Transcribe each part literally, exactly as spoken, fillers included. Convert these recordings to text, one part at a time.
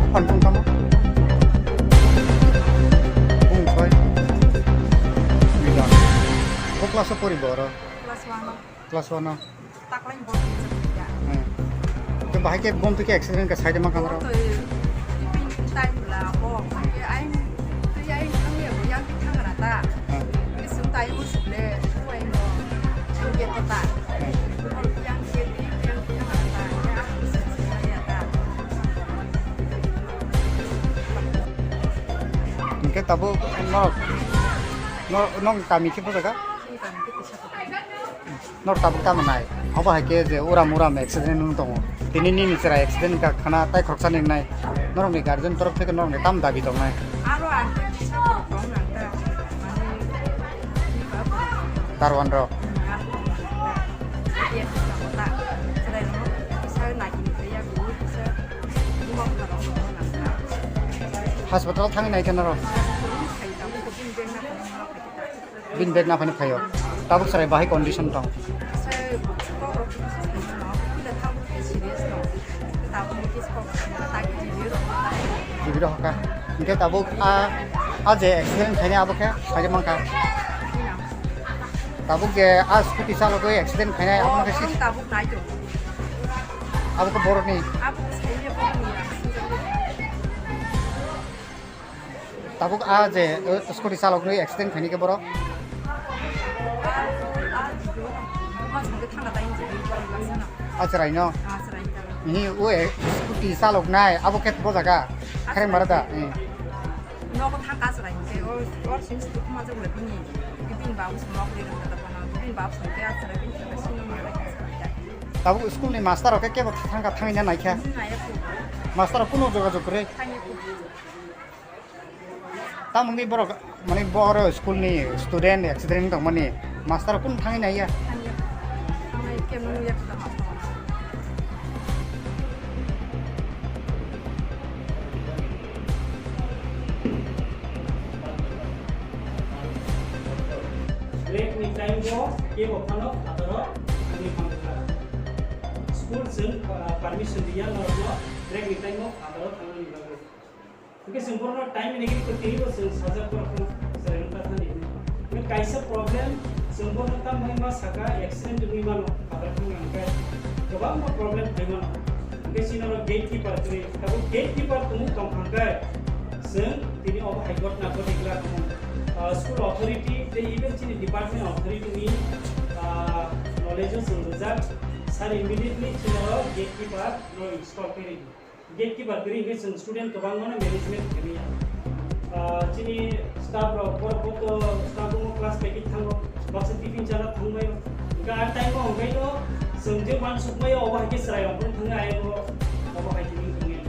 Phone phone tamo? Bung soi. Bida. Ko class o pori bo oro? Class one o. Class one o. Taklai bo. Hmm. To bahai ke bom to ke accident ka side ma kamera. To, eh, tiffin time la bo. Ai, ai, ai, thang ya, yang thang ra ta. Hmm. Isum tai usle, uai no. Yang ke, yang ke, yang ke, yang ke, yang ke, yang ke. Hingke tabuk nok, nok, nok kami khe bujaka? Nok tabuk tamo nai? Obo hai khe je uram uram accident wng tongo. Tini nini chwrai accident wngkha khana tai khoroksa ning nai. Norokni guardian torof theke norokni tam dabi tongnai? Aro ang khe kisa borok tong nang ta. Mane, Darwan rok. Hospital thangwi nai khe norok? Bini bag naphani phaio. Tabuk chwrai bahai condition tong? Jibiro hoka. Hingke tabuk a, a je accident khainai abo khe phaijak mankha. Tabuk je a scooty chalogwi accident khainai abo khe si-, tabuk nai tongo. Abo khe borokni. Abo khe saini borokni. Tabuk a je, uh, scooty chalogwi accident khainai khe borok. A chwraino. Ni o, eh, scooty chaloknai abo khe bo jaga. Khereng mara da. Eh. Nogo thangka chwrai hwnkhe, o, o simi simi thuma jagula bini, bini babu song nok ri rwngkha phano, bini babu song khe a chwrai bini thangka sino manai kha chwrai da. Tabuk school ni master rok khe kebo thangka thangwi na naikha? Hmm, naiya khu. Master rok kunu jogajog kwrwi? Thangya khu. Tamo wngwi borok, mane, boro school ni student accident wng tongmani, master rok kunu thangwi naiya? Thangya. Thangnai khe nung yakha master rok. Break ni time o kebo phano phataro thangwi mangkha. School chwng, ah, permission riya norokno break ni time o phataro thangnani bagwi. Hwnkhe chwng bohrokno time ni gini kwtwi bo chwng sajak bohrokno chwraino ta thani hwnwi. Hwnkhe kaisa problem chwng bohrokno tamo hai ma saka accident wngwi mano phataro thangna hwnkhe kwbangma problem phai mano. Hwnkhe chini oro gatekeeper kwrwi, tabuk gatekeeper tongmung tong kha hwnkhe chwng tini obo hai ghotna ghotwi glak tongmung. Ah, school authority tei even chini department authority ni, ah, knowledge o chwng rijak, sir immediately chini oro gatekeeper no install khe ridi. Gatekeeper kwrwi hwnkhe chwng student kwbangmano management khaimaya. Ah, chini staff rok, borok bo to staff room o class paikhe thango, baksa tiffin chana thangbaio. Hwnkhe a time o hwnkhe no chwng je uansukmaya, obo hai khe chwrai rok phano thangwi ayang o, obo hai tini wngya.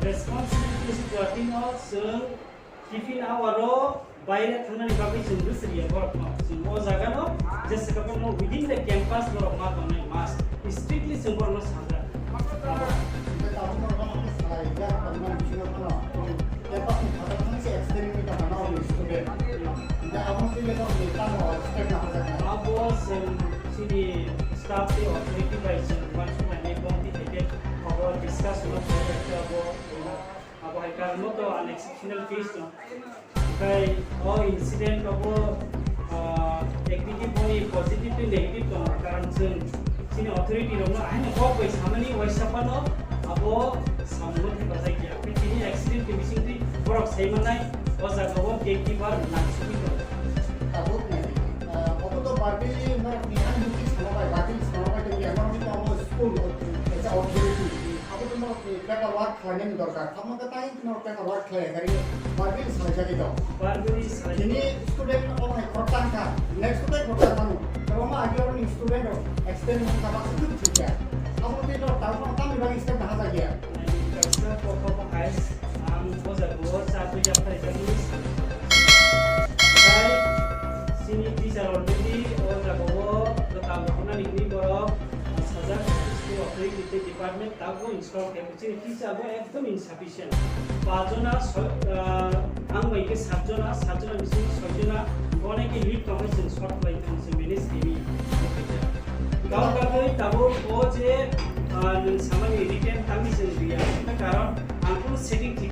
Responsibility se jati no chwng Tiffin hour o baire thangnani bagwi chwng bwswk ya borokno. Chwng o jaga no jesa khe borokno within the campus norok ma tongnai must strictly chwng borokno sajak. Abo. Abo chwng chini staff tei authority bai chwng uansuknani bongni hai khe abo discussion o khlai ya khe abo. Abo hai karon no to unexceptional case no. Hwnkhe o incident rogo, ah, activity boni positive tei negative tongo, karon chwng chini authority rokno ahaino kok bai samani uaisa phano abo samungo thepajak ya. Hwnkhe tini accident ni bisingtwi borok sai mannai o jaga o gatekeeper nangsugwi tongo. Tabuk nai, ah, obo to Barbili norokni ani bukti sama bai, Barbili sama bai tongya, norokni to abo school, kaisa authority. Abo to norokni paperwork khlainani dorkar. Tamo khe tai norok paperwork khlai kari Barbili salaijagwi tong. Barbili salai. Tini student rok hai khoroksa wngkha, next to tei khoroksa thangwi. Kwbangma agi oroni student rok accident wngkha, baksa thwk thwikha. Abo tei norok tabuk tamni bagwi step nahajak ya. Kaisa kokabo hai ang o jaga o cha twi ya phai jagwi salai. Tai chini teacher already o jaga o kwtal rok nani hwnwi borok sajak school of Tei department tabuk install khe chini teacher bo ekdom insufficient. Pajona, soi-, ah, ang bai khe satjona, satjona bising soijona, oneke leave tongkhe chwng short khlai tong, chwng manage khaimani. Tamo bagwi tabuk o je, ah, nwng samani written tangwi chwng riya, karon ang kunu setting thik